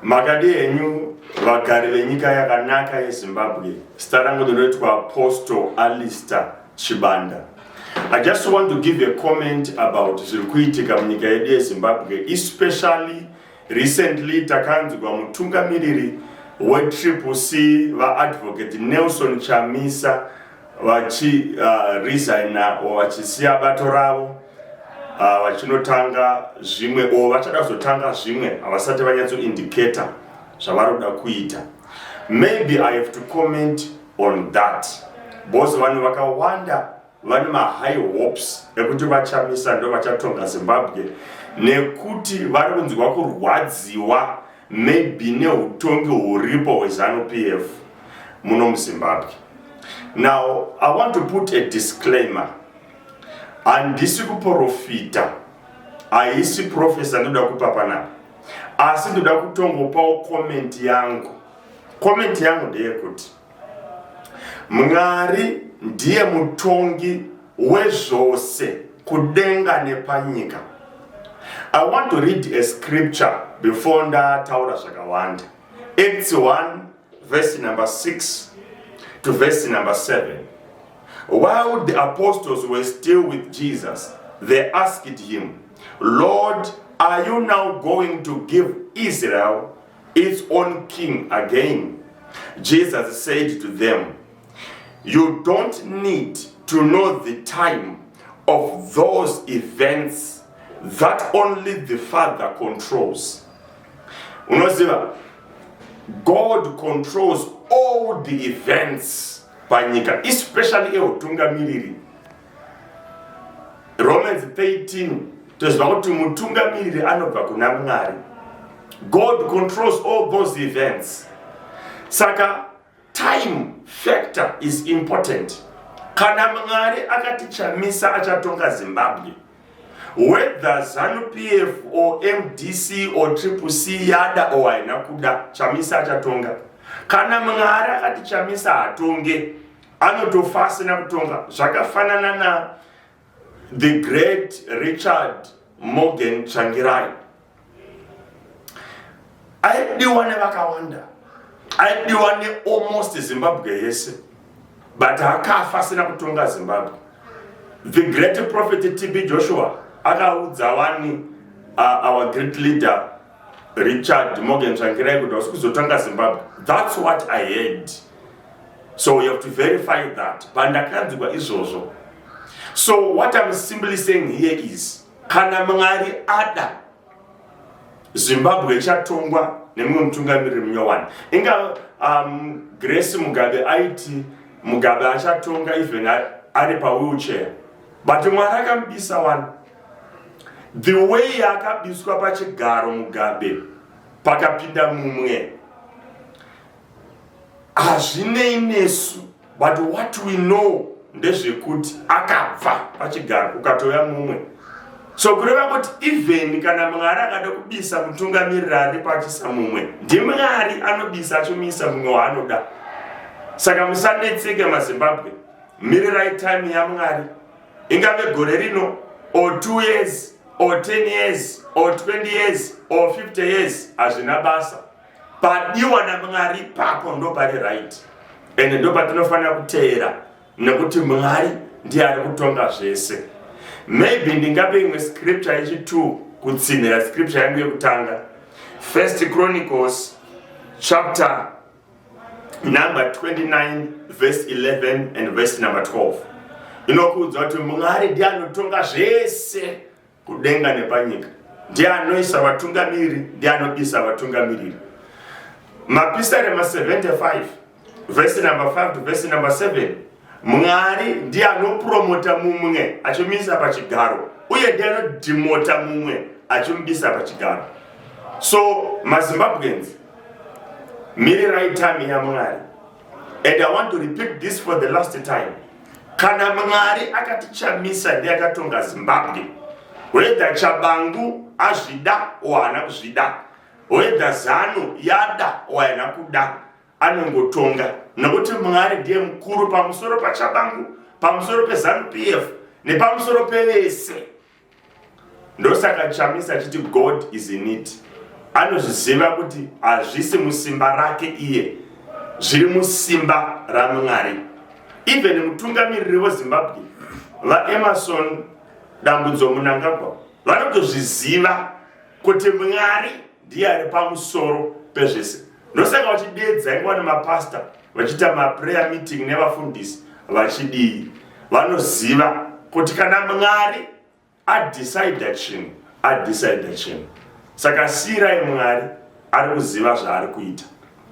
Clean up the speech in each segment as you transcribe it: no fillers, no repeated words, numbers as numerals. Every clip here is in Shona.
Makadii henyu vagari venyika yakanaka yeZimbabwe. Zita rangu ndinoitwa Apostle Alister Chibanda. I just want to give a comment about zviri kuitika munyika yedu yeZimbabwe, especially recently takanzwa mutungamiriri weTriple C, vaAdvocate Nelson Chamisa, vachi resigna or vachisiya bato ravo, vachinotanga zvimwe or vachada kuzotanga zvimwe. Havasati vanyatsoindicata zvavari kuda kuita. Maybe I have to comment on that because vanhu vakawanda vane mahigh hopes ekuti vaChamisa ndo vachatonga Zimbabwe, nekuti vari kunzwa kurwadziwa maybe neutongi huripo hweZANU PF muno muZimbabwe. Now I want to put a disclaimer. Handisi kuprofita, haisi prophecy ndoda kupa panapa, asi ndoda kutongopawo comment yangu. Comment yangu ndeyekuti Mwari ndiye mutongi wezvose kudenga nepanyika. I want to read a scripture before ndataura zvakawanda. Acts 1 verse number 6 to verse number 7. While the apostles were still with Jesus, they asked him, "Lord, are you now going to give Israel its own king again?" Jesus said to them, "You don't need to know the time of those events that only the Father controls." Unoziva, God controls all the events panyika, especially eutungamiriri. Romans 13, toziva kuti mutungamiriri anobva kuna Mwari. God controls all those events, saka time factor is important. Kana Mwari akati Chamisa achatonga Zimbabwe, whether ZANU PF or MDC or Triple C yada or haina kuda, Chamisa achatonga. Kana Mwari akati Chamisa hatonge, anotofa asina kutonga. Zvakafanana na the great Richard Morgan Tsvangirai. Aidiwa nevakawanda, aidiwa nealmost Zimbabwe yese, but akafa asina kutonga Zimbabwe. The great prophet TB Joshua akaudza wani our great leader Richard Morgan Tsvangirai kuti hausi kuzotonga Zimbabwe. That's what I heard, so you have to verify that. Pandakanzwa izvozvo. So what I'm simply saying here is, kana Mwari ada, Zimbabwe ichatongwa nemumwe mutungamiriri munyowani. Inga Grace Mugabe aiti Mugabe achatonga even ari pawheelchair, but Mwari akamubisa wani. The way yaakabiswa pachigaro Mugabe, pakapinda mumwe, hazvinei nesu, but what we know ndezvekuti akabva pachigaro, ukatouya mumwe. So kureva kuti even kana Mwari akada kubisa mutungamiriri aripo achisa mumwe, ndiMwari anobisa achimisa mumwe waanoda. Saka musanetseke, maZimbabwe, mirirai time yaMwari. Ingave gore rino or 2 years or 10 years or 20 years or 50 years, hazvina basa. Padiwa naMwari papo ndo pari right, ende ndo patinofanira kuteera, nekuti Mwari ndiye ari kutonga zvese. Maybe ndingape imwe scripture yechi2 kutsinhira scripture yangu yekutanga. First Chronicles chapter number 29 verse 11 and verse number 12 inokuudza kuti Mwari ndiye anotonga zvese kudenga nepanyika, ndiye anoisa vatungamiriri, ndiye anobisa vatungamiriri. Mapisarema 75 verse number 5 to verse number 7, Mwari ndiye anopromota mumwe achimisa pachigaro, uye ndiye anodhimota mumwe achimubisa pachigaro. So maZimbabweans, mirirai time yaMwari. And I want to repeat this for the last time: kana Mwari akati Chamisa ndiye akatonga Zimbabwe, whether Tshabangu azvida or haana kuzvida, whether ZANU yada or haina kuda, anongotonga, nekuti Mwari ndiye mukuru pamusoro paTshabangu, pamusoro peZANU PF nepamusoro pevese. Ndosaka Chamisa achiti God is in it. Anozviziva kuti hazvisi musimba rake iye, zviri musimba raMwari. Even mutungamiriri weZimbabwe, VaEmerson Dambudzo Mnangagwa, vanotozviziva kuti Mwari ndiye ari pamusoro pezvese. Ndosaka vachidedza ingwa nemapasta, vachiita maprayer meeting nevafundisi vachidii. Vanoziva kuti kana Mwari adecida chinhu, adecida chinhu. Saka siyirai Mwari, ari kuziva zvaari kuita.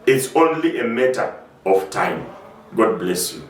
It's only a matter of time. God bless you.